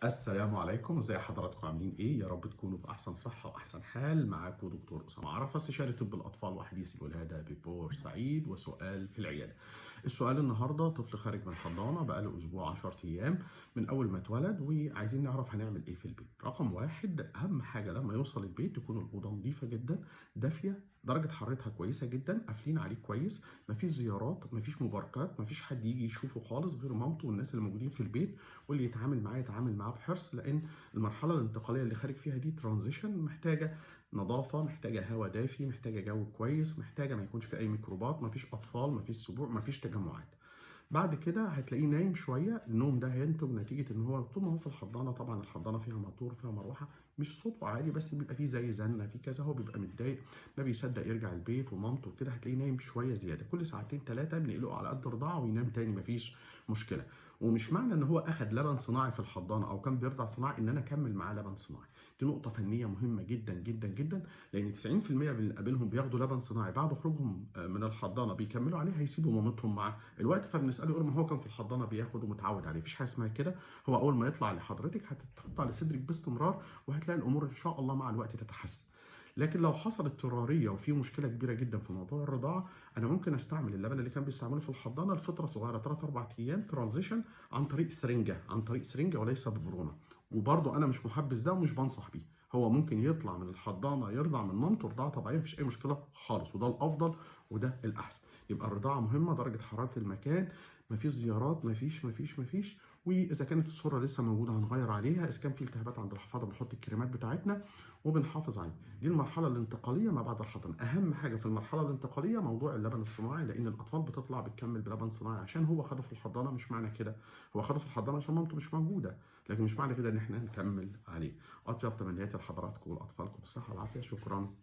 السلام عليكم، ازي حضراتكم؟ عاملين ايه؟ يا رب تكونوا في احسن صحة واحسن حال. معاكم دكتور اسامة عرفه، استشاري طب الاطفال وحديث الولادة ببورسعيد، وسؤال في العيادة. السؤال النهارده: طفل خارج من الحضانة بقاله اسبوع 10 ايام من اول ما اتولد، وعايزين نعرف هنعمل ايه في البيت. رقم واحد، اهم حاجة لما يوصل البيت تكون الاوضة نظيفة جدا، دافيه، درجه حرارتها كويسة جدا، قافلين عليه كويس، مفيش زيارات، مفيش مباركات، مفيش حد يجي يشوفه خالص غير مامته والناس اللي موجودين في البيت، واللي يتعامل معاه يتعامل معاه بحرص، لان المرحلة الانتقالية اللي خارج فيها دي transition، محتاجه نظافة، محتاجه هواء دافي، محتاجه جو كويس، محتاجه ما يكونش في اي ميكروبات، مفيش اطفال، مفيش سبوع، مفيش تجمعات. بعد كده هتلاقيه نايم شوية، النوم ده هينتج نتيجة ان هو طول ما هو في الحضانه، طبعا الحضانة فيها موتور، فيها مروحة، مش صوته عالي بس بيبقى فيه زي زنه في كذا، هو بيبقى متضايق، ما بيصدق يرجع البيت ومامته وكده، هتلاقيه نايم شوية زيادة، كل ساعتين ثلاثة بنقلقه على قد رضاعه وينام تاني، مفيش مشكلة. ومش معنى ان هو اخد لبن صناعي في الحضانة او كان بيرضع صناعي ان انا اكمل معاه لبن صناعي. دي نقطة فنية مهمة جدا جدا جدا، لان 90% من اللي بنقابلهم بياخدوا لبن صناعي بعد خروجهم من الحضانة بيكملوا عليه، هيسيبوا مامتهم مع الوقت. فبنساله يقول ما هو كان في الحضانة بياخد ومتعود عليه. مفيش حاجة اسمها كده، هو اول ما يطلع لحضرتك هتحط على صدرك باستمرار، وهتلاقي الامور ان شاء الله مع الوقت تتحسن. لكن لو حصل اضطراريه وفي مشكلة كبيرة جدا في موضوع الرضاعة، انا ممكن استعمل اللبن اللي كان بيستعمله في الحضانة لفترة صغيرة 3 4 ايام transition عن طريق سرنجه، عن طريق سرنجه وليس ببرونه. وبرضه انا مش محبذ ده ومش بنصح بيه. هو ممكن يطلع من الحضانة يرضع من مامته رضاعه طبيعية، مفيش اي مشكلة خالص، وده الافضل وده الاحسن. يبقى الرضاعة مهمة، درجه حرارة المكان، مفيش زيارات، مفيش مفيش مفيش. واذا كانت السرة لسه موجودة هنغير عليها، اذا كان في التهابات عند الحفاضه بنحط الكريمات بتاعتنا وبنحافظ عليها. دي المرحلة الانتقالية ما بعد الحضانة. اهم حاجة في المرحلة الانتقالية موضوع اللبن الصناعي، لان الاطفال بتطلع بتكمل بلبن صناعي عشان هو خده في الحضانة. مش معنى كده هو خده في الحضانة عشان مامته مش موجودة، لكن مش معنى كده ان احنا نكمل عليه. اطيب تمنياتي لحضراتكم ولاطفالكم بالصحة والعافية. شكرا.